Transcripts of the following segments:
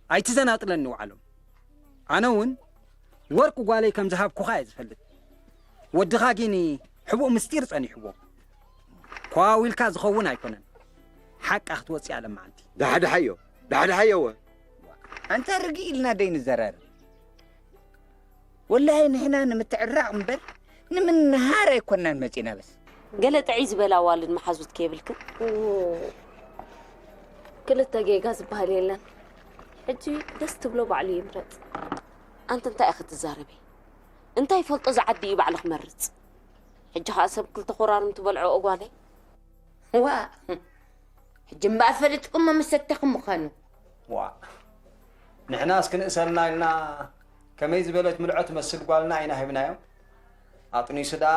ኣይትዘናጥለኒ ውዓሎም። ኣነ እውን ወርቂ ጓለይ ከም ዝሃብኩኻ እየ ዝፈልጥ። ወድኻ ግን ሕቡእ ምስጢር ጸኒሕዎ። ኳው ኢልካ ዝኸውን ኣይኮነን። ሓቃ ክትወጽእ እያ ለመዓልቲ። ዳሕዳሓዮ፣ ዳሕዳሓዮ እወ። ኣንታ ርግእ ኢልና ደይ ንዘራረብ። ወላሂ ንሕና ንምትዕራቕ እምበር ንምንሃር ኣይኮናን መጺና በስ። ገለ ጥዕይ ዝበላ ኣዋልድ መሓዙት ከይብልክን? ክልተ ጌጋ ዝበሃል የለን። ሕጂ ደስ ትብሎ ባዕሉ ይምረጽ። ኣንቲ እንታይ ኢኺ ትዛረቢ? እንታይ ይፈልጦ እዚ ዓዲ እዩ ባዕሉ ክመርጽ። ሕጂ ኸኣ ሰብ ክልተ ኮራርም ትበልዖ ጓለይ። ዋ፣ ሕጂ እምበኣር ፈሊጥኩሞ ምስ ሰተኹም ምዃኑ። ዋ፣ ንሕናስ ክንእሰልና ኢልና ከመይ ዝበለት ምልዖ ትመስል ጓልና ኢና ሂብናዮም። ኣጥኒሱ ደኣ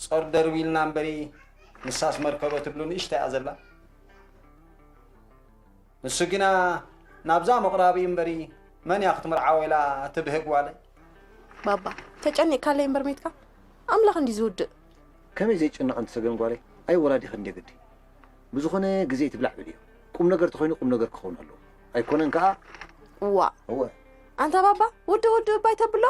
ጾር ደርቢልና እምበሪ ንሳስ መርከሮ ትብሉ ንእሽታ እያ ዘላ። ንሱ ግና ናብዛ ምቕራብ እዩ እምበሪ መን እያ ክትምርዓዎ ኢላ ትብህግ ጓለይ። ባባ፣ ተጨኒቕካለይ እምበር ሜትካ ኣምላኽ እንዲ ዝውድእ። ከመይ ዘይጨነቕ ኣንቲ ሰገን ጓለይ? ኣይወላዲኽን እንድየ ግዲ። ብዝኾነ ግዜ ኣይትብላዕ በልዮ። ቁም ነገር ተኾይኑ ቁም ነገር ክኸውን ኣለዎ። ኣይኮነን ከኣ እዋ። እወ። ኣንታ ባባ፣ ውድእ ውድእ እባ ኣይተብሎ።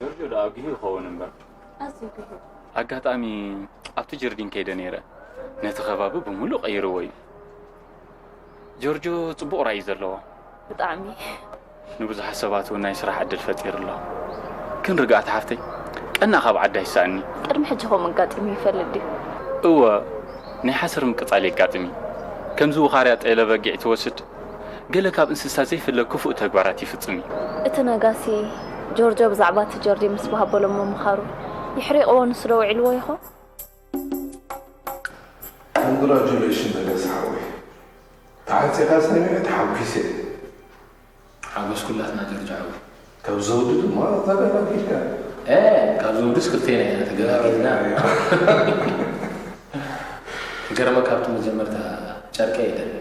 ጆርጆ ደኣ ኣጉሂ ይኸውን እምበር። ኣዝዩ ጉሂ። ኣጋጣሚ ኣብቲ ጀርዲን ከይደ ነይረ። ነቲ ከባቢ ብምሉእ ቀይርዎ እዩ። ጆርጆ ጽቡቕ ራእይ እዩ ዘለዎ። ብጣዕሚ። ንብዙሓት ሰባት እውን ናይ ስራሕ ዕድል ፈጢሩ ኣሎ። ግን ርግኣት ሓፍተይ፣ ቀና ካብ ዓዲ ኣይሳእኒ። ቅድሚ ሕጂ ከምኡ ኣጋጢሙ ይፈልጥ ድዩ? እወ፣ ናይ ሓሰር ምቅጻል የጋጥም እዩ። ከምዚ ውኻርያ ጤለ በጊዕ ትወስድ፣ ገለ ካብ እንስሳ ዘይፍለ ክፉእ ተግባራት ይፍጽም እዩ። እቲ ነጋሲ ጆርጆ ብዛዕባ እቲ ጀርዲን ምስ በሃበሎም ምምኻሩ የሕሪቕዎ ንሱ ዶ ውዒልዎ ይኾን? Congratulations ነጋሲ ሓወይ። ተዓጺኻ ሰሚዐ ተሓጒሰ። ሓጎስ ኩላትና ጆርጆ ሓወይ። ካብ ዘውዲ ድማ ተገላጊልካ። እ፣ ካብ ዘውድስ ክልቴና ኢና ተገላጊልና። ገርመካ ኣብቲ መጀመርታ ጨርቂ ኣይደል።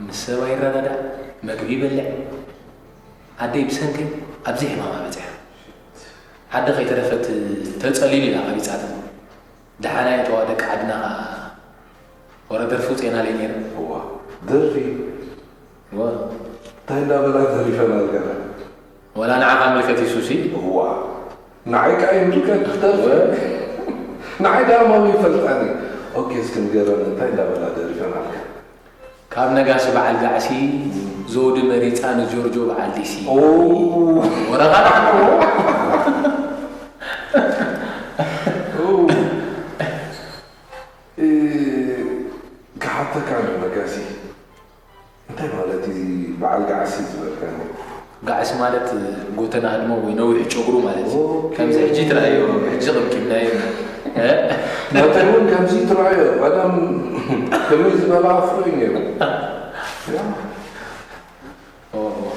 ምስ ሰብ ኣይረዳዳእ፣ መግቢ ይበልዕ። ኣደይ ብሰንከይ ኣብዚ ሕማማ በጺሓ። ዓዲ ከይተረፈት ተጸሊሉ ኢና ቀቢጻትና። ደሓና እየን ተዋ ደቂ ዓድና ኸኣ። ወረ ደርፊ ውጽኤናለይ ነይረ። እዋ፣ ደርፊ? እዋ። እንታይ እንዳበላ ደሪፈናልካ? ወላ ንዓኻ ምልከት ይሱሲ? እዋ። ንዓይ ከኣ ይምልከት ደርፊ። እወ። ንዓይ ደኣ ማሚ ይፈልጣኒ። ኦኬ፣ እስኪ ንገረኒ፣ እንታይ እንዳበላ ደሪፈናልካ? ካብ ነጋሲ በዓል ጋዕሲ ዘውዲ መሪጻ ንጆርጆ በዓል ዲሲ። ኦ። ወረቓ ደኣ። ኦ። እ፣ ክሓተካ ኣሎ ነጋሲ። እንታይ ማለት እዩ በዓል ጋዕሲ ዝበልካኒ? ጋዕሲ ማለት ጎተና ህድሞ ወይ ነዊሕ ጨጉሩ ማለት እዩ። ኦኬ። ከምዚ ሕጂ ትረኣዮ፣ ሕጂ ቀምቂምናዮ። እ? ናተይ እውን ከምዚ ትረኣዮ። ቀደም ከመይ ዝበለ ኣፍሮ እዩ ነይሩ። ያ። ኦ፣ ኦ።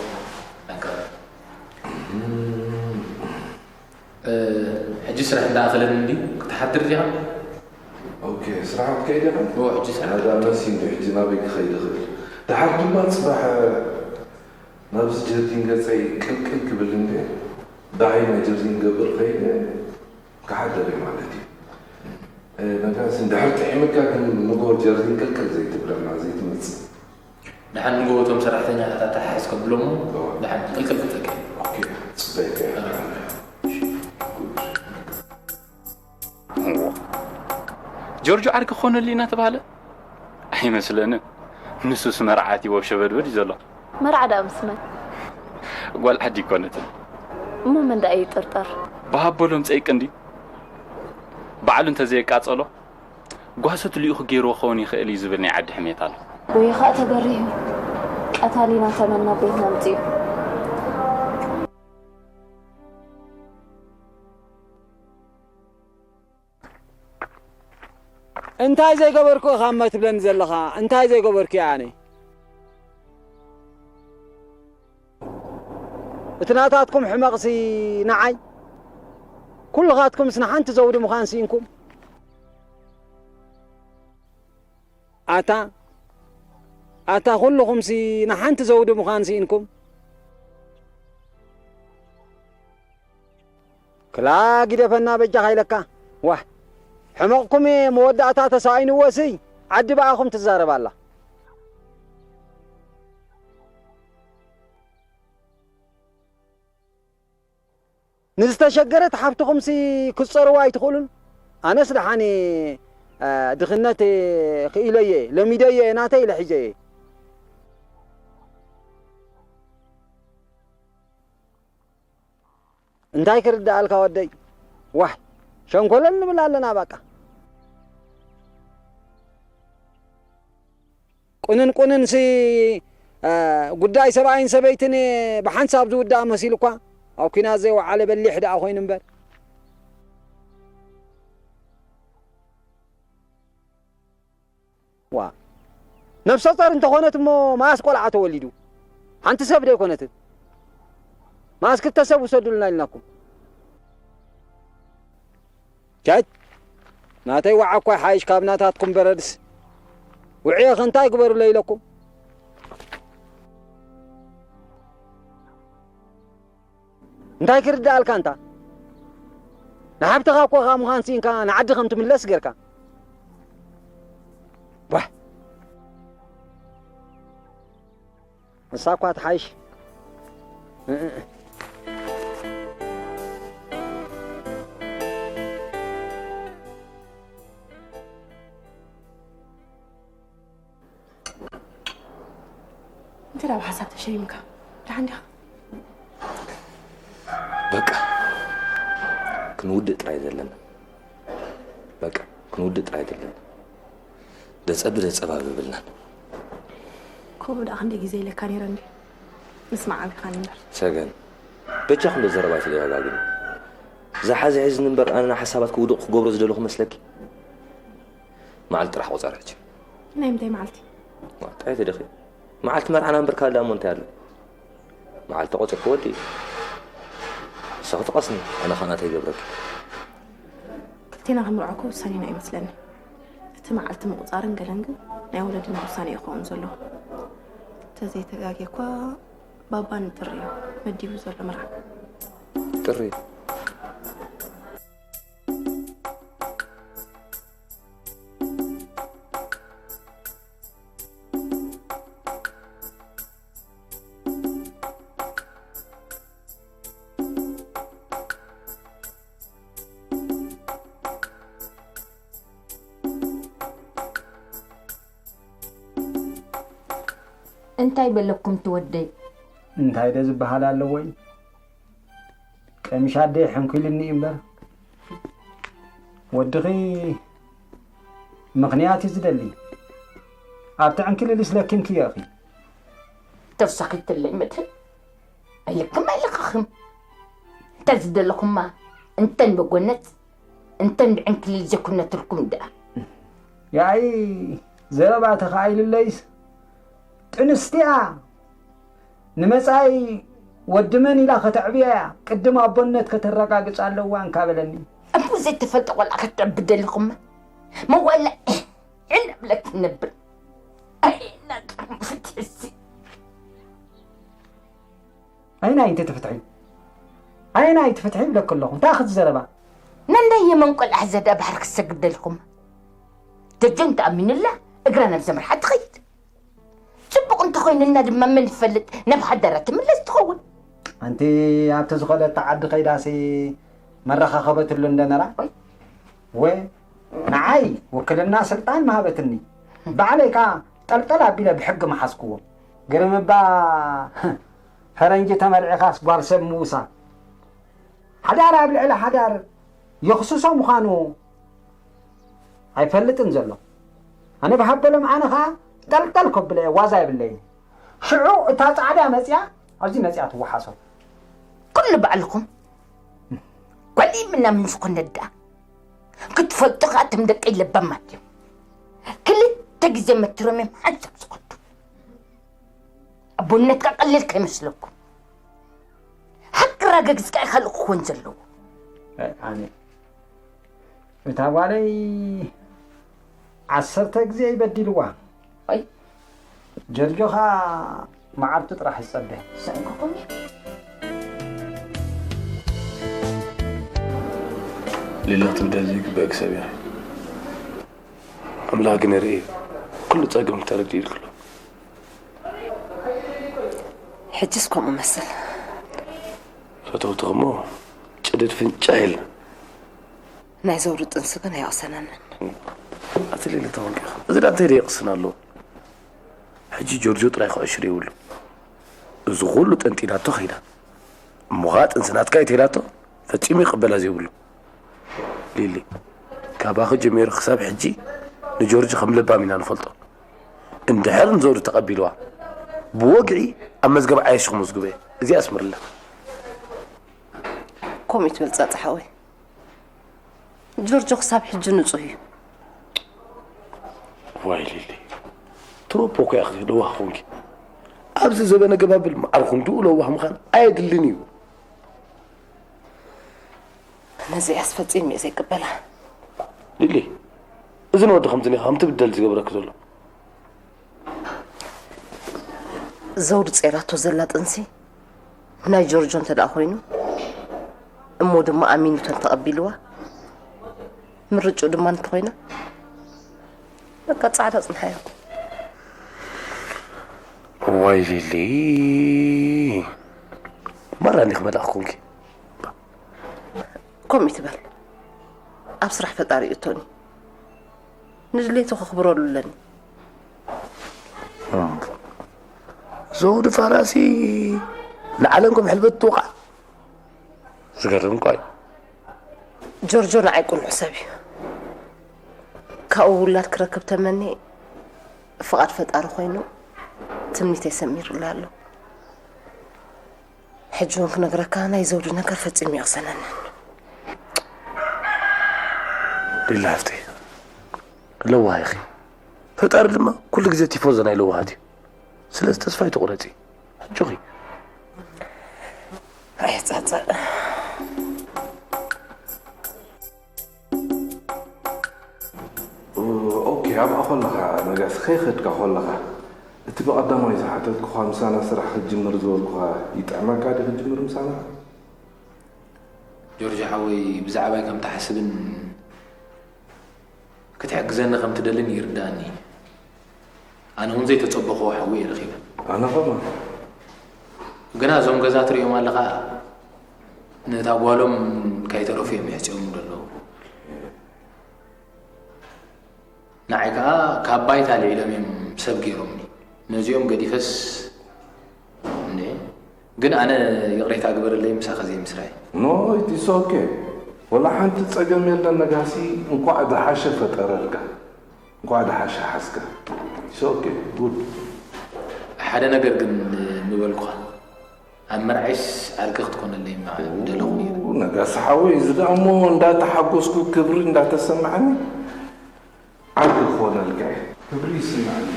እ፣ ሕጂ ስራሕ እንዳኣኸለኒ እንድዩ፣ ክትሓድር ዲኻ? ኦኬ፣ ስራሕ ክትከይድ ኢኻ? ኦ፣ ሕጂ ስራሕ። ናዳ መሲ እንድዩ፣ ሕጂ ናበይ ክኸይድ እኽእል? ደሓር ድማ ጽባሕ ናብዚ ጀርዲን ገጸይ ቅልቅል ክብል እንድየ፣ ደሃይ ናይ ጀርዲን ገብር ኸይደ ክሓድር እየ ማለት እዩ። እ፣ ነጋሲ እንድሕር ጥዒምካ ግን ንጎ ጀርዲን ቅልቅል ዘይትብለና፣ ዘይትመጽእ። ደሓን ንጎ እቶም ሰራሕተኛታት ኣተሓሒዝ ከብሎም እሞ እዎ። ደሓን ቅልቅል ክትብል። ኦኬ፣ ጽበየካ እየ። ጆርጆ ዓርኪ ክኾነሉ እዩ እናተባህለ? ኣይመስለንን። ንሱስ መርዓት እዩ ወብ ሸበድበድ እዩ ዘሎ። መርዓ ደኣ ምስ መን? ጓል ዓዲ ኣይኮነትን። እሞ መን ደኣ ይጥርጠር? ብሃበሎም ጸይቂ እንድዩ። ባዕሉ እንተዘየቃጸሎ፣ ጓሶት ልኢኹ ገይርዎ ክኸውን ይኽእል እዩ ዝብል ናይ ዓዲ ሕሜት ኣሎ። ወይ ኸኣ ተበሪሁ ቀታሊና ተመን ናብ ቤትና ኣምጺኡ። እንታይ ዘይገበርኩ ኢኻ እሞ ትብለኒ ዘለኻ? እንታይ ዘይገበርኩ እየ ኣነ? እቲ ናታትኩም ሕመቕሲ ንዓይ፣ ኩልኻትኩምስ ንሓንቲ ዘውዲ ምዃን ስኢንኩም። ኣታ፣ ኣታ ኩልኹምሲ ንሓንቲ ዘውዲ ምዃን ስኢንኩም። ክላ ግደፈና በጃኻ ኢለካ። ዋህ፣ ሕመቕኩም እየ፣ መወዳእታ ተሳኢንዎ ስይ፣ ዓዲ ብኣኹም ትዛረብ ኣላ። ንዝተሸገረት ሓፍትኹምሲ ክትጸርዋ ኣይትኽእሉን? ኣነስ ደሓን እየ፣ እ፣ ድኽነት ክኢለዮ እየ፣ ለሚደዮ እየ፣ ናተይ ኢለ ሒዘዮ እየ። እንታይ ክርድኣልካ ወደይ? ዋህ፣ ሸንኮለል ንብል ኣለና ባቃ። ቁንን ቁንን ሲ፣ እ፣ ጉዳይ ሰብኣይን ሰበይትን ብሓንሳብ ዝውዳእ መሲሉ እኳ ኣብ ኲናት ዘይወዓለ በሊሕ ደኣ ኮይኑ እምበር። ዋ፣ ነፍሰ ጾር እንተኾነት እሞ መኣስ ቆልዓ ተወሊዱ? ሓንቲ ሰብ ደይኮነትን። መኣስ ክልተ ሰብ ውሰዱልና ኢልናኩም። ቻይ፣ ናተይ ዋዓ እኳ ይሓይሽ ካብ ናታትኩም በረድስ። ውዕየ ኸ እንታይ ግበሩለይ ኢለኩም? እንታይ ክርድኣልካ እንታ? ንሓብትኻ እኮ ካብ ምዃን ስኢንካ ንዓዲ ከም ትምለስ ጌርካ። ዋህ። ንሳ እኳ ትሓይሽ። እንተ ደኣ ብሓሳብ ተሸይምካ፣ ደሓን ዲኻ? በቃ፣ ክንውድእ ጥራይ ዘለና። በቃ፣ ክንውድእ ጥራይ ዘለና። ደጸ ብደጸ ባብ ብልናን። ከምኡ ደኣ ክንደይ ግዜ ኢለካ ነይረ እንድዩ? ምስማዕ ኣቢኻኒ እምበር። ሰገን፣ በጃኺ እንዶ ዘረባ ኣይትደጋጋግሚ። ዝሓዘ ሒዝኒ እምበር፣ ኣነ ንሓሳባት ክውድቕ ክገብሮ ዝደለኹ መስለኪ? መዓልቲ ጥራሕ ቁጸሪ ሕጂ። ናይ ምንታይ መዓልቲ? ዋ፣ ጥራይ ተደኺ። መዓልቲ መርዓና እምበር ካልእ ደኣ እሞ እንታይ ኣሎ? መዓልቲ ቆጽርኪ ወዲ። ንስኺ ትቐስኒ፣ ኣነ ኸኣ ናተይ ይገብረኪ። ክልቴና ክንምርዖ እኮ ውሳኔና ኣይመስለኒ። እቲ መዓልቲ ምቑጻርን ገለን ግን ናይ ወለድና ውሳኔ እዩ ክኸውን ዘለዎ። እንተዘይተጋግየ እኳ ባባ ንጥሪ እዩ መዲቡ ዘሎ መርዓ። ጥሪ። እንታይ በለኩም ትወደይ? እንታይ ደ ዝበሃል ኣለዎ እዩ? ቀሚሽ ኣደይ ሕንኲልኒ እዩ እምበር፣ ወድኺ ምኽንያት እዩ ዝደሊ። ኣብቲ ዕንክሊልስ ለኪምክዮ ኢኺ። ተሳኺትለይ መድህን። ኣይልክም ኣይልኽኽም። እንተ ዝደለኹማ፣ እንተን መጎነት፣ እንተን ብዕንክሊል ዘይኩነትልኩም ደኣ። ያኢ፣ ዘረባ ተኻኢሉለይስ፣ ጥንስቲኣ ንመጻኢ ወዲ መን ኢላ ከተዕብያ እያ፣ ቅድም ኣቦነት ከተረጋግጽ ኣለዋ እንካ በለኒ። እሞ ዘይተፈልጠ ቆልዓ ከተዕቢ ደሊኹማ? መዋእላ ዕን ኣብለኪ ነብር። ኣይናቅም ፍትሕሲ። ኣይናይ እንተ ትፍትሒ? ኣይናይ ትፍትሒ ይብለኪ ኣለኹ። እንታይ ክቲ ዘረባ? ነንዳይ የመን ቆልዓ ዘዳ ባሕሪ ክትሰግር ደሊኹማ? ደጀን ተኣሚኑላ እግራ ናብ ዘምርሓ ትኸይድ። ጽቡቕ እንተኾይኑና ድማ መን ይፈልጥ ናብ ሓዳራ ትምለስ ትኸውን። ኣንቲ ኣብቲ ዝኾለታ ዓዲ ከይዳሲ መረኻኸበትሉ እንደነራ? ወይ? ወይ ንዓይ ውክልና ስልጣን ምሃበትኒ። ባዕለይ ከኣ ጠልጠል ኣቢለ ብሕጊ መሓዝክዎ። ግርም እባ ፈረንጂ ተመርዒኻስ ጓል ሰብ ምውሳ። ሓዳር ኣብ ልዕሊ ሓዳር የኽስሶ ምዃኑ ኣይፈልጥን ዘሎ። ኣነ ብሃበሎም ኣነ ኸኣ ጠልጠል ከብለ እየ፣ ዋዛ የብለይን። ሽዑ እታ ጻዕዳ መጽያ ኣብዚ መጽያ ትወሓሶ። ኩሉ ባዕልኹም። ጓል ምናምን ዝኾነ ደኣ ክትፈልጡ ኸኣ እቶም ደቀይ ለባማት እዮም። ዓሰርተ ግዜ መትሮም እዮም ሓንሳብ ዝኸዱ። ኣቦነትካ ቀሊል ከይመስለኩም። ሓቂ ኣረጋጊጽካ ኢኻ ልኡኽ ክኾን ዘለዎ። ኣነ እታ ጓለይ ዓሰርተ ግዜ ይበዲልዋ። ኣይ። ጀርጆኻ መዓልቲ ጥራሕ ይጸበ። ሰንኩኹም። ሊላ ትብደል ዘይግበእክ ሰብ እያ። ኣምላኽ ግን ርእዩ ኩሉ ጸገም ተረዲኡ ኣሎ። ሕጅስ ከምኡ መስል። ፈተውትኽ እሞ ጭድድ ፍንጫ የለን። ናይ ዘውዲ ጥንሲ ግን ኣይቕሰነንን። ኣቲ ሊሊ ተወንቂኻ። እዚ ዳ እንታይ ደይቕስን ኣለዎ? ሕጂ ጆርጆ ጥራይ ክዕሽር የብሉ። እዚ ኩሉ ጠንጢናቶ ከይዳ። እሞ ኸኣ ጥንሲ ናትካ እዩ ተይላቶ ፈጺሙ ይቕበላ ዘይብሉ። ሊሊ፣ ካባኺ ጀሚሩ ክሳብ ሕጂ ንጆርጅ ከም ለባም ኢና ንፈልጦ። እንድሕር ንዘውዲ ተቐቢልዋ፣ ብወግዒ ኣብ መዝገብ ዓየሽ ክመዝግቦ እየ። እዚኣ ኣስምርላ። ከምኡ ትብል ጻጻ ሓወይ። ጆርጆ ክሳብ ሕጂ ንጹህ እዩ። ዋይ ሊሊ፣ ትሮፖ እኮ ኢኺ ለዋህ ኾንኪ። ኣብዚ ዘበነ ገባብል መዓር ኾንኪ ለዋህ ምዃን ኣየድልን እዩ። ነዚኣስ ፈጺሙ እየ ዘይቅበላ። ሊሊ፣ እዚ ንወዲ ከምዚ ኔኻ ከም ትብደል ዝገብረኪ ዘሎ። ዘውዲ ጸይራቶ ዘላ ጥንሲ ናይ ጆርጆ እንተ ደኣ ኮይኑ፣ እሞ ድማ ኣሚኑ እንተ ተቐቢልዋ፣ ምርጭኡ ድማ እንተኾይና፣ በቃ ጻዕዳ ጽንሓዮ። ዋይ ሊሊ፣ ማራ እንዲኽ መልኣኽ ኮንኪ። ከምኡ ይትበል። ኣብ ስራሕ ፈጣሪ እቶኒ። ንድሌቱ ከኽብረሉ ኣለኒ። እም። ዘውዲ ፋራሲ ንዓለም ከም ሕልበት ትወቕዓ። ዝገርም እኳ እዩ። ጆርጆ ንዓይ ቅኑዕ ሰብ እዩ። ካብኡ ውላድ ክረክብ ተመኒ ፍቓድ ፈጣሪ ኮይኑ ትምኒተይ ሰሚሩለይ ኣሎ። ሕጂ እውን ክነግረካ ናይ ዘውዲ ነገር ፈጺሙ ይቕሰነንን። ሊላ ሃፍተይ፣ ለዋህ ኢኺ። ፈጣሪ ድማ ኩሉ ግዜ ቲፎዞ ናይ ለዋሃት እዩ። ስለዚ ተስፋ ኣይትቑረጺ። ኣጆኺ። ኣይ ጸጸ። ኦኬ፣ ኣብኣ ከለኻ ነጋሲ ከይኸድካ ከለኻ እቲ ብቐዳማይ ዝሓተትኩኻ ምሳና ስራሕ ክትጅምር ዝበልኩኻ ይጥዕመካ ድዩ ክትጅምር ምሳና? ጆርጆ ሓወይ ብዛዕባይ ከም ትሓስብን ክትሕግዘኒ ከም ትደልን ይርድኣኒ። ኣነ እውን ዘይተጸበኽዎ ሓዊ እየ ረኺበ። ኣነ ኸማን። ግና እዞም ገዛ ትርእዮም ኣለኻ፣ ነታ ጓሎም ከይተረፉ እዮም የሕጽዮም ዘለዉ። ንዓይ ከኣ ካብ ባይታ ልዒሎም እዮም ሰብ ገይሮምኒ። ነዚኦም ገዲፈስ እንዴ፣ ግን ኣነ ይቕሬታ ግበረለይ ምሳኻ ዘይምስራይ። ኖ፣ it's okay። ወላ ሓንቲ ጸገም የለን ነጋሲ፣ እንኳዕ ዝሓሸ ፈጠረልካ። እንኳዕ ዝሓሸ ሓዝካ። It's okay, good። ሓደ ነገር ግን ምበልኩኻ፣ ኣብ መርዓይስ ዓርኪ ክትኮነለይ እማ ምደለኹ ነይረ። ኡ፣ ነጋሲ ሓወይ፣ እዚ ደኣ እሞ እንዳተሓጎስኩ ክብሪ እንዳተሰማዓኒ ዓርኪ ክኾነልካ እየ። ክብሪ ይስማዓኒ።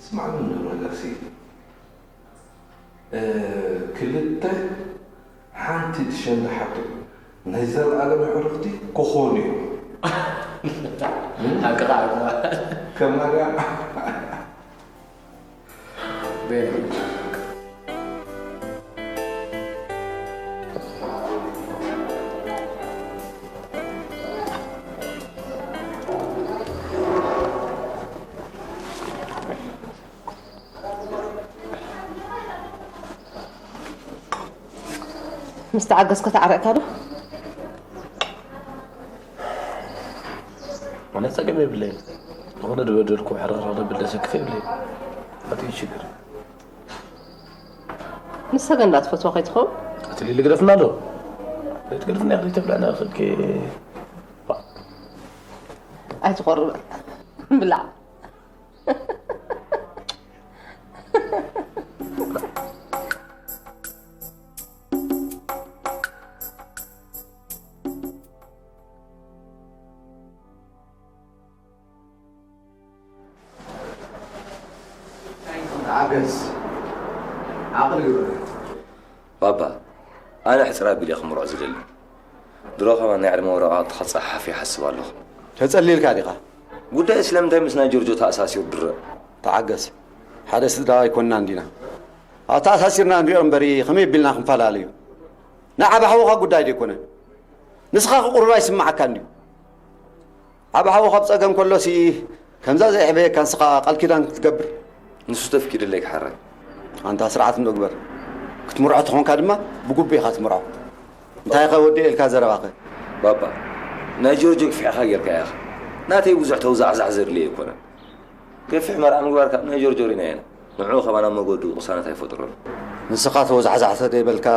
ስማዓኒ እንዶ ነጋሲ። እ፣ ክልተ ሓንቲ ትሸንዳሓቶ ናይ ዘለኣለም ኣዕሩኽቲ ክኾኑ እዮም። ሓቅኻ፣ ሓቅኻ። ከማጋ። ቤት። ምስ ተዓገስኩ ተዓረቕካ ዶ? ኣነ ጸገም የብለይን። ዝኾነ ዝበደልኩ ሕርር ዘብል ዘሰክፍ የብለይን። ኣቲ ሽግር። ንሳ ግን እንዳትፈትዋ ከይትኸውን? ኣቲ ሊሊ ግደፍና ኣሎ። ዘይትገድፍና ኢኺ፣ ዘይተብለዕና ኢኺ ስልኪ። ኣይትቆርበ። ብላዕ። ዓቕሊ ግበር። ባባ፣ ኣነ ሕጽር ኣቢለ ክምርዖ ዝደሊ። ድሮ ከማን ናይ ዕድመ ወረቓቕቲ ክጸሓፍ ይሓስብ ኣለኹ። ተጸሊልካ ዲኻ? ጉዳይ ስለምንታይ ምስ ናይ ጆርጆ ተኣሳሲሩ ድረእ? ተዓገስ። ሓደ ስድራዊ ኣይኮንናን ዲና? ኣብ ተኣሳሲርና ንሪኦ እምበሪ ከመይ ኣቢልና ክንፈላለዮ? ናይ ዓቢ ሓውኻ ጉዳይ ዶ ኣይኮነን? ንስኻ ክቁርብ ኣይስምዓካን ድዩ? ዓቢ ሓውኻ ኣብ ጸገም ከሎሲ ከምዛ ዘየሕበየካ ንስኻ ቃል ኪዳን ክትገብር? ንሱ ተፍቂደለይ ክሓራይ። ኣንታ ስርዓት እንዶ ግበር። ክትምርዖ ተኾንካ ድማ ብግቡእ ኢኻ ትምርዖ። እንታይ ኸ ወዲ ኢልካ ዘረባኸ? ባባ፣ ናይ ጆርጆ ግፍዒኻ ጌርካ ኢኻ። ናተይ ብዙሕ ተውዛዕዛዕ ዘድልዮ ኣይኮነን። ገፊሕ መርዓ ምግባር ካብ ናይ ጆርጆ ሪናዮ ኢና። ንዕኡ ከማን ኣብ መገዱ ቅሳነት ኣይፈጥሮን። ንስኻ ተወዛሕዛሕ ተደይበልካ፣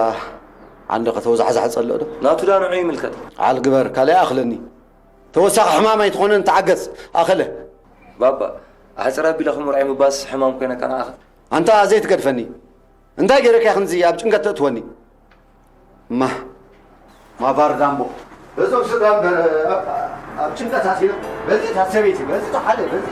ዓንዲ ኸተወዛሕዛሕ ጸልኦ ዶ? ናቱ ዳ ንዕኡ ይምልከት። ዓል ግበር፣ ካልእ ኣኽለኒ። ተወሳኺ ሕማም ኣይትኾነን፣ ተዓገስ፣ ኣኸለ። ባባ፣ ኣሕጽር ኣቢለ ክምርዖ ምባስ ሕማም ኮይነካ ንዓኻ። ኣንታ ዘይትገድፈኒ። እንታይ ገይረካ ክንዚ ኣብ ጭንቀት ተእትወኒ? ማ ማቫር ዳምቦ በዞም ስድራ እምበር ኣብ ጭንቀት ኣሲና በዚ እታ ሰበይቲ በዚ እታ ሓደ በዚ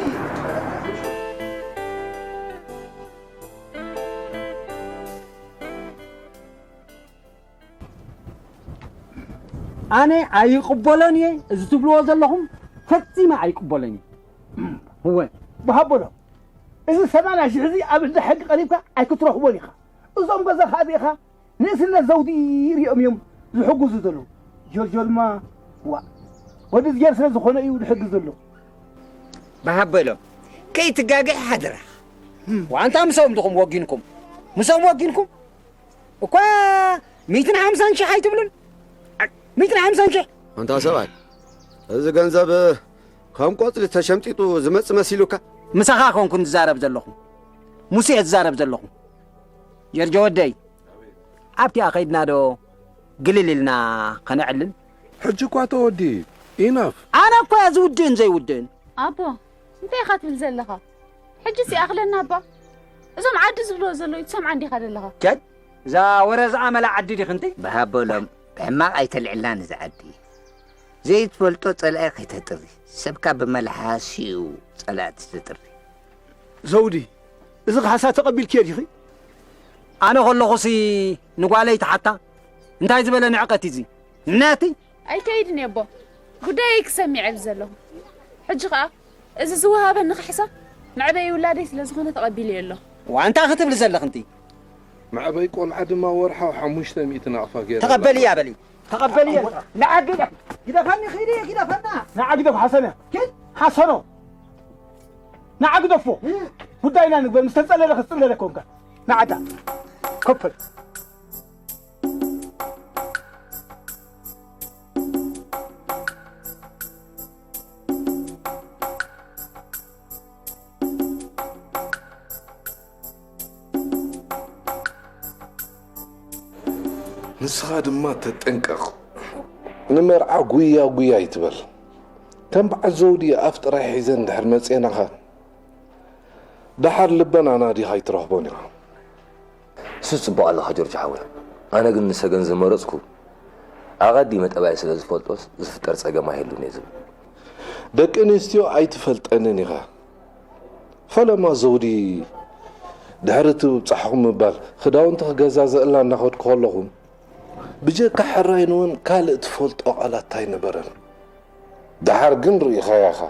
ኣነ ኣይቕበሎን እየ። እዚ ትብልዎ ዘለኹም ፈጺመ ኣይቅበሎን እየ። እወ። ብሃበሎ፣ እዚ ሰማንያ ሽሕ እዚ ኣብ እንዳ ሕጊ ቀሪብካ ኣይክትረኽቦን ኢኻ። እዞም ገዛኻ ኣዴኻ ንእስነት ዘውዲ ይርእዮም እዮም ዝሕግዙ ዘለዉ። ጆርጆ ድማ፣ ዋእ፣ ወዲ ዝጌር ስለ ዝኾነ እዩ ዝሕግዝ ዘሎ። ብሃበሎ፣ ከይትጋገ ሓደራ። ዋንታ ምሶም ድኹም ወጊንኩም? ምሶም ወጊንኩም? እኳ ሚእትን ሓምሳን ሽሕ ኣይትብሉን? ሚእትን ሓምሳን ሽሕ? ኣንታ ሰብኣይ፣ እዚ ገንዘብ ከም ቆጽሊ ተሸምጢጡ ዝመጽእ መሲሉካ? ምሳኻ ኮንኩን ዝዛረብ ዘለኹ። ሙሴ እየ ዝዛረብ ዘለኹ። ጀርጆ ወደይ፣ ኣብቲኣ ኸይድና ዶ ግልል ኢልና ኸነዕልል? ሕጂ እኳ ተወዲ፣ ኢናፍ። ኣነ እኮ እየ ዝውድእን ዘይውድእን። ኣቦ፣ እንታይ ኢኻ ትብል ዘለኻ? ሕጂስ ይኣኽለና እባ። እዞም ዓዲ ዝብልዎ ዘለዉ ትሰምዓ እንዲኻ ዘለኻ። ቸድ፣ እዛ ወረ ዝኣመላ ዓዲ ዲኽንቲ? ብሃበሎም፣ ብሕማቕ ኣይተልዕላን እዛ ዓዲ። ዘይትፈልጦ ጸላኢ ከይተጥሪ፣ ሰብካ ብመልሓሲኡ ጸላእቲ ትጥሪ። ዘውዲ፣ እዚ ካሕሳ ተቐቢልክዮ ዲኺ? ኣነ ከለኹሲ ንጓለይ ትሓታ? እንታይ ዝበለ ንዕቀት እዚ? ንነቲ? ኣይከይድን እየ ኣቦ። ጉዳየይ ክሰሚዕ እብል ዘለኹ። ሕጂ ኸኣ እዚ ዝወሃበኒ ካሕሳ መዕበዪ ውላደይ ስለ ዝኾነ ተቐቢለዮ ኣለኹ። ዋንታ ክትብሊ ዘለኽንቲ? መዕበይ ቆልዓ ድማ ወርሓዊ ሓሙሽተ ሚእቲ ናቕፋ ገይረ ተቐበልያ በሊ። ተቐበልያ። ንዓ ግደፍ። ግደፈኒ ኺዲ ግደፈና። ንዓ ግደፍ ሓሰነ። ኪድ ሓሰኖ። ንዓ ግደፎ። ጉዳይና ንግበር ምስ ተጸለለ ክትጽለለ ኮንካ። ንዓታ። ከፈል። ንስኻ ድማ ተጠንቀቕ። ንመርዓ ጉያ ጉያ ኣይትበል። ከም በዓል ዘውዲ ኣፍ ጥራይ ሒዘን እንድሕር መፅኤናኻ፣ ደሓር ልበን ኣናዲኻ ኣይትረኽቦን ኢኻ። ንሱ ጽቡቕ ኣለኻ ጆርጆ ሓወይ። ኣነ ግን ንሰገን ዝመረጽኩ ኣቐዲመ ጠባይ ስለ ዝፈልጦስ ዝፍጠር ጸገም ኣይህሉን እየ ዝብል። ደቂ ኣንስትዮ ኣይትፈልጠንን ኢኻ። ፈለማ ዘውዲ ድሕሪ እቲ ምብጻሕኹም ምባል ክዳውንቲ ክገዛዝኣላ እናኸድኩ ከለኹ ብጀካ ሕራይን እውን ካልእ ትፈልጦ ቃላት ኣይነበረን። ደሓር ግን ርኢኻያ ኢኻ።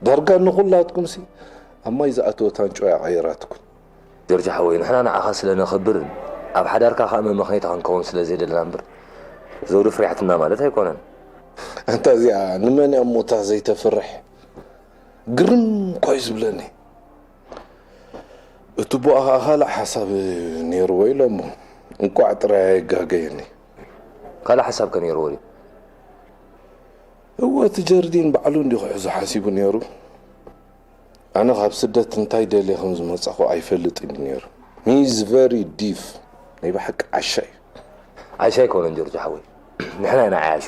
ዳርጋ ንኹላትኩምሲ ኣብ ማይ ዝኣተወት ኣንጭዋ እያ ቀይራትኩም። ጆርጆ ሓወይ፣ ንሕና ንዓኻ ስለ ነኽብርን ኣብ ሓዳርካ ከኣ መመኽነይታ ክንከውን ስለ ዘይደለና እምበር፣ ዘውዲ ፍሪሓትና ማለት ኣይኮነን። ኣንታ እዚኣ ንመን እያ እሞ እታ ዘይተፍርሕ? ግርም እኳ እዩ ዝብለኒ። እቲ ቦኣ ከኣ ካልእ ሓሳብ ነይርዎ ኢሎሞ፣ እንቋዕ ጥራይ ኣየጋገየኒ። ካልእ ሓሳብ ከ ነይርዎ ድዩ? እወ፣ እቲ ጀርዲን ባዕሉ እንድዩ ክሕዞ ሓሲቡ ነይሩ። ኣነ ካብ ስደት እንታይ ደልየ ከም ዝመጻኹ ኣይፈልጥን እዩ ነይሩ። He is very deaf። ናይ ብሓቂ ዓሻ እዩ። ዓሻ ኣይኮነን ጆርጆ ሓወይ፣ ንሕና ኢና ዓያሹ።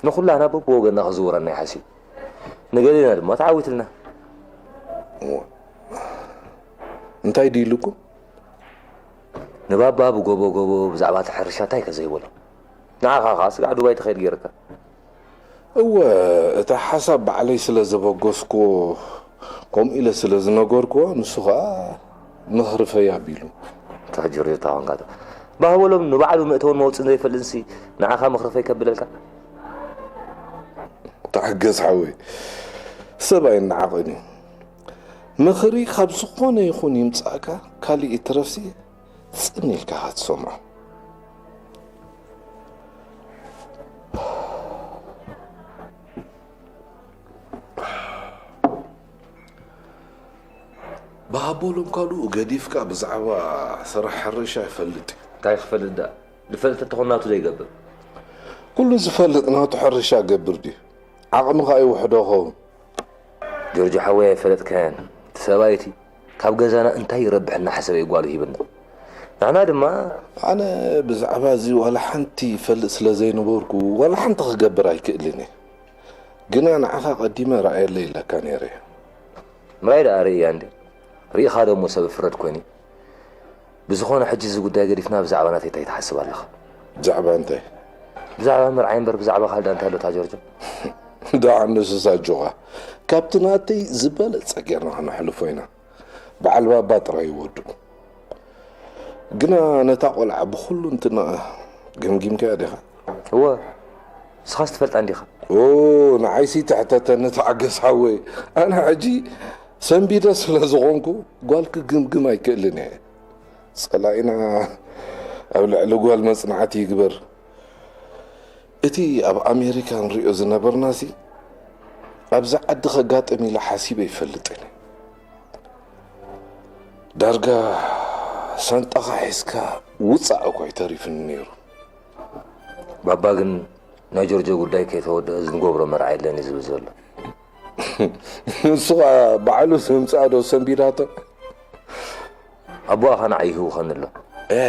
ንኹላህና በብወገንና ክዝውረና እዩ ሓሲቡ። ንገሌና ድማ ተዓዊትልና። እወ። እንታይ ድዩ ኢሉኩም? ንባባ ብጎቦ ጎቦ ብዛዕባ እቲ ሕርሻ እንታይ ከ ዘይበሎ? ንዓኻ ኸኣ ስጋዕ ዱባይ ትኸይድ ገይርካ። እወ፣ እቲ ሓሳብ ባዕለይ ስለ ዘበገስኩዎ፣ ከምኡ ኢለ ስለ ዝነገርኩዎ፣ ንሱ ኸኣ ምኽርፈይ ኣቢሉ። ተሕጅር ታዋንጋዶ ባህበሎም ንባዕሉ መእተውን መውፅን ዘይፈልጥንሲ ንዓኻ ምኽርፈይ ከብለልካ። ተሓገስ ሓወይ፣ ሰብ ኣይነዓቕን እዩ። ምኽሪ ካብ ዝኾነ ይኹን ይምጻእካ፣ ካሊእ ይትረፍሲ ጽን ኢልካ ኢኻ ትሰምዖ። ብሃቦሎም ካልኡ ገዲፍካ ብዛዕባ ስራሕ ሕርሻ ይፈልጥ እዩ። እንታይ ክፈልጥ ደኣ? ዝፈልጥ እንተኾን ናቱ ዘይገብር? ኩሉ ዝፈልጥ ናቱ ሕርሻ ገብር ድዩ? ዓቕምኻ ይውሕዶ ኸውን። ጆርጆ ሓወይ ኣይፈለጥካያን። እቲ ሰብኣይ እቲ ካብ ገዛና እንታይ ይረብሕ እናሓሰበ እዩ ጓሉ ሂብና። ንሕና ድማ ኣነ ብዛዕባ እዚ ዋላ ሓንቲ ይፈልጥ ስለ ዘይነበርኩ ዋላ ሓንቲ ክገብር ኣይክእልን እየ። ግና ንዓኻ ቀዲመ ርኣየለይ ኢለካ ነይረ እየ። ምራይ ደኣ ርእያ እንዴ? ርኢኻ ዶ እሞ ሰብ እፍረድ ኮይኑ? ብዝኾነ ሕጂ እዚ ጉዳይ ገዲፍና ብዛዕባ ናተይ እንታይ ትሓስብ ኣለኻ? ብዛዕባ እንታይ? ብዛዕባ ምርዓይ እምበር ብዛዕባ ካልእ እንታይ ኣሎ እታ ጆርጆ? ደኣ ንስስ ኣጆኻ። ካብቲ ናተይ ዝበለጸ ጌርና ከነሕልፎ ኢና። በዓል ባባ ጥራይ ይወዱ። ግና ነታ ቆልዓ ብኹሉ እንትንኣ ገምጊምካያ ዲኻ? እወ፣ ንስኻስ ትፈልጣ እንዲኻ? ኦ፣ ንዓይሲ ትሕተተኒ ተዓገስ ሓወይ። ኣነ ሕጂ ሰንቢደ ስለ ዝኾንኩ ጓል ክግምግም ኣይክእልን እየ። ጸላኢና ኣብ ልዕሊ ጓል መጽናዕቲ ይግበር። እቲ ኣብ ኣሜሪካ ንሪኦ ዝነበርናሲ ኣብዚ ዓዲ ከጋጥም ኢለ ሓሲበ ይፈልጥን። ዳርጋ ሳንጣኻ ሒዝካ ውጻእ እኳ ኣይተሪፍን ነይሩ። ባባ ግን ናይ ጆርጆ ጉዳይ ከይተወደአ ዝንገብሮ መርዓ የለን እዩ ዝብል ዘሎ። ንሱ ኸኣ ባዕሉ ስምጻእ ዶ ሰንቢዳቶ? ኣቦኣ ኸ ንዓይ ይህውኸኒ ኣሎ። ኤ፣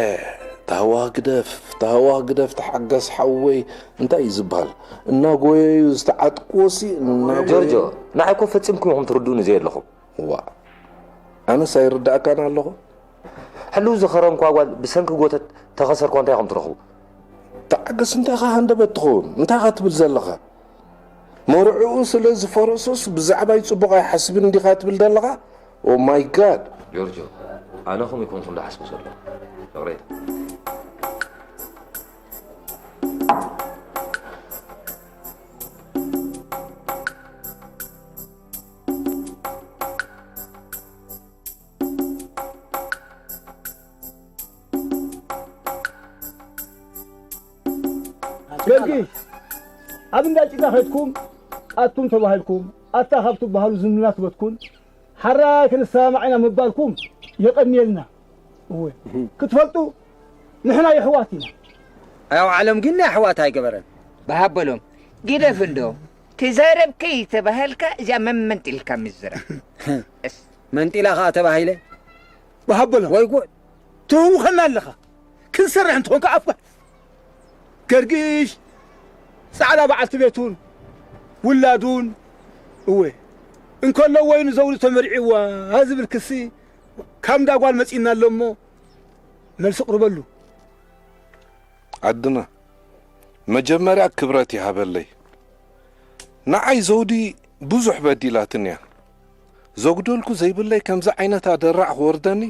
ታህዋ ግደፍ፣ ታህዋ ግደፍ፣ ተሓገስ ሓወይ፣ እንታይ እዩ ዝበሃል? እናጎየዩ ዝተዓጥቅዎሲ፣ እናጎየዩ ጆርጆ፣ ንዓይ እኮ ፈጺምኩም ኢኹም ትርድኡኒ ዘየለኹም። ዋእ፣ ኣነስ ኣይርድኣካን ኣለኹ። ሕሉው ዝኸረምኳ ጓል ብሰንኪ ጎተት ተኸሰርኳ እንታይ ኢኹም ትረኽቡ? ተዓገስ፣ እንታይ ኢኻ ሃንደበት ትኸውን? እንታይ ኢኻ ትብል ዘለኻ? መርዕኡ ስለ ዝፈረሶስ ብዛዕባይ ጽቡቕ ኣይሓስብን እንዲኻ ትብል ዘለኻ? Oh my God! ጆርጆ፣ ኣነ ኹም ይኮንኩ እንዳሓስቡ ዘሎ። ፍቕረይ። ገርጊሽ፣ ኣብ እንዳ ጭቃ ከድኩም ኣቱም ተባሂልኩም፣ ኣታ ካብ ትበሃሉ ዝምድና ትበትኩን፣ ሓራይ ክንሰማማዕ ኢና ምባልኩም የቐንየልና። እወ፣ ክትፈልጡ ንሕና የሕዋት ኢና። ኣው ዓለም ግን ናይ ኣሕዋት ኣይገበረን። ብሃበሎም፣ ግደፍ እንዶ፣ ተዛረብ ከይተባሃልካ እዚኣ መመንጢልካ ምዝራብ። መንጢላ ኸኣ ተባሂለ። ብሃበሎም፣ ወይ ጉድ። ትህውኸና ኣለኻ። ክንሰርሕ እንተኾንካ ኣፍካ ገርግሽ ጻዕዳ በዓልቲ ቤቱን ውላዱን እወ እንከሎ ወይኑ ዘውዲ ተመርዒዋ ዝብል ክሲ ካብ እንዳ ጓል መጺእና ኣሎ እሞ መልሲ ቅርበሉ። ዓድና መጀመርያ ክብረት ይሃበለይ። ንዓይ ዘውዲ ብዙሕ በዲላትኒ እያ። ዘጉደልኩ ዘይብለይ ከምዚ ዓይነት ኣደራዕ ክወርደኒ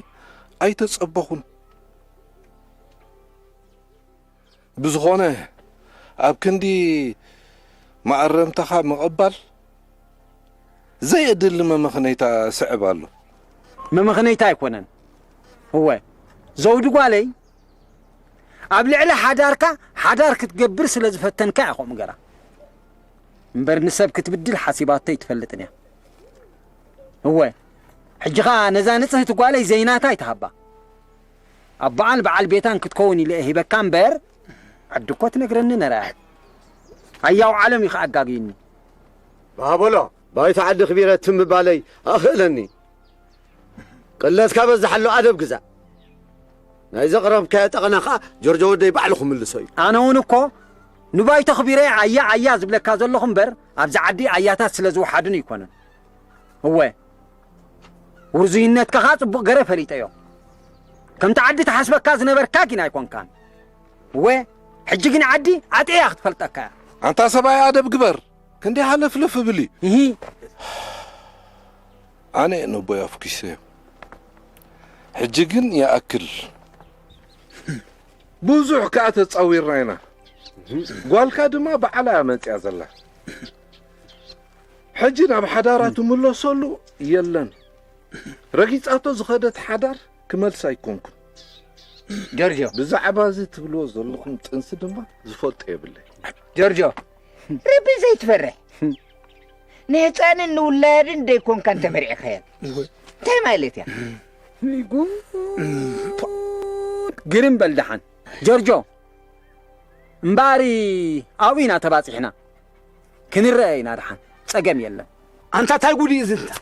ኣይተጸበኹን። ብዝኾነ ኣብ ክንዲ መኣረምታኻ ምቕባል ዘየድሊ መመኽነይታ ስዕብ ኣሎ። መመኽነይታ ኣይኮነን። እወ ዘውዲ ጓለይ ኣብ ልዕሊ ሓዳርካ ሓዳር ክትገብር ስለ ዝፈተንካ ኢያ ከምኡ ገራ እምበር ንሰብ ክትብድል ሓሲባቶ ኣይትፈልጥን እያ። እወ ሕጂ ኸኣ ነዛ ንጽህቲ ጓለይ ዘይናታ ኣይትሃባ። ኣቦኣን በዓል ቤታን ክትከውን ኢለ እየ ሂበካ እምበር ዓዲ እኮ ትነግረኒ ነራ። ኣያው ዓለም እዩ ኸኣ ኣጋግዩኒ። ባበሎ ባይታ ዓዲ ክቢረ ትም ምባለይ ኣኽእለኒ። ቅለትካ በዝሕ ኣሎ ኣደብ ግዛእ። ናይ ዘቕረብካዮ ጠቐና ኸኣ ጆርጆ ወደይ ባዕሉ ክምልሶ እዩ። ኣነ እውን እኮ ንባይቶ ክቢረ ኣያ ኣያ ዝብለካ ዘለኹ እምበር ኣብዚ ዓዲ ኣያታት ስለ ዝወሓዱኒ ኣይኮነን። እወ ውርዙይነትካ ኸኣ ጽቡቕ ገረ ፈሊጠዮ። ከምቲ ዓዲ ትሓስበካ ዝነበርካ ግን ኣይኮንካን። እወ ሕጂ ግን ዓዲ ኣጥዕያ ክትፈልጠካ እያ። ኣንታ ሰብኣይ ኣደብ ግበር። ክንደይ ሃለፍለፍ እብል እዩ። እሂ። ኣነ ነቦይ ኣፍኪሰዮ። ሕጂ ግን ይኣክል። ብዙሕ ከኣ ተጻዊርና ኢና። ጓልካ ድማ በዓላ እያ መጽያ ዘላ። ሕጂ ናብ ሓዳራ ትምለሰሉ የለን። ረጊጻቶ ዝኸደት ሓዳር ክመልስ ኣይኮንኩን። ጆርጆ። ብዛዕባ እዚ ትብልዎ ዘለኹም ጥንሲ ድማ ዝፈልጦ የብለይ። ጆርጆ። ረቢ ዘይትፈርሕ። ንህፃንን ንውላድን ደይኮንካ እንተመሪዕኻየን እንታይ ማለት እያ? ግርም በል ደሓን ጆርጆ። እምበኣሪ ኣብኡ ኢና ተባፂሕና። ክንረአ ኢና ደሓን፣ ፀገም የለን። ኣንታ ታይ ጉድ እዩ ዝንታ?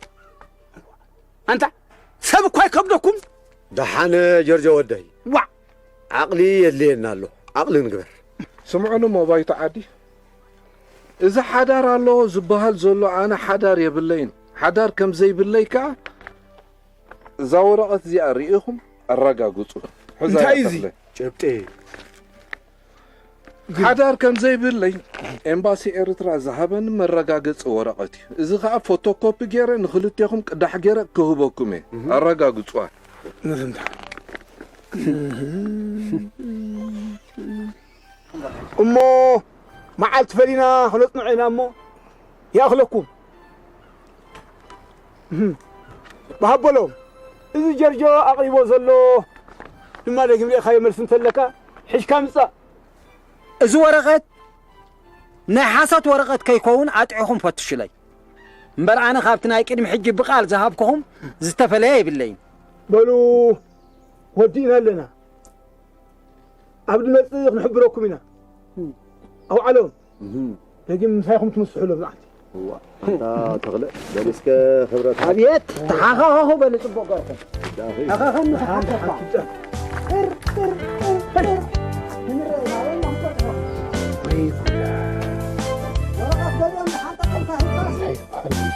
ኣንታ ሰብ እኳ ይከብደኩም። ደሓን ጀርጆ ወደይ። ዋዕ ዓቕሊ የድልየና ኣሎ። ዓቕሊ ንግበር። ስምዑኒ ሞባይቶ ዓዲ፣ እዚ ሓዳር ኣሎ ዝበሃል ዘሎ ኣነ ሓዳር የብለይን። ሓዳር ከም ዘይብለይ ከኣ እዛ ወረቐት እዚኣ ርኢኹም ኣረጋግጹ። ሕዛ እንታይ እያ እዚ? ተኽለ። ጭብጢ ሓዳር ከም ዘይብለይ ኤምባሲ ኤርትራ ዝሃበኒ መረጋገጺ ወረቐት እዩ። እዚ ኸኣ ፎቶኮፒ ገይረ ንኽልቴኹም ቅዳሕ ገይረ ክህበኩም እየ። ኣረጋግጹዋ። ንዝንታ እሞ መዓልቲ ፈሊና ክነጽንዖ ኢና እሞ ይኣኽለኩም። እህም። ብሃበሎም እዚ ጀርጆ ኣቕሪቦ ዘሎ ድማ ደጊም ርኢኻዮ መልሲ እንተለካ ሒዝካ ምጻእ። እዚ ወረቐት ናይ ሓሶት ወረቐት ከይከውን ኣጥዒኹም ፈትሹለይ። እምበር ኣነ ካብቲ ናይ ቅድሚ ሕጂ ብቓል ዝሃብኩኹም ዝተፈለየ የብለይን። በሉ ወዲእና ኣለና። ኣብ ድመጽእ ክንሕብረኩም ኢና። ኣውዓሎም ደጊም ምሳይኹም ትምስሕሎም መዓልቲ። እዋ ኣንታ ተኽለ በል እስከ ክብረት ኣብየት ተሓኻኸኹ በሊ ጽቡቕ ገርኩም። ኣኻኸኒ ተሓተኻ። ጥር ጥር ጥር ጥር። ክንረአ ኢና ወይ ንቆጽሮ። ወረቐት ገሊኦም ዝሓንጠጠልካ ህልካስ።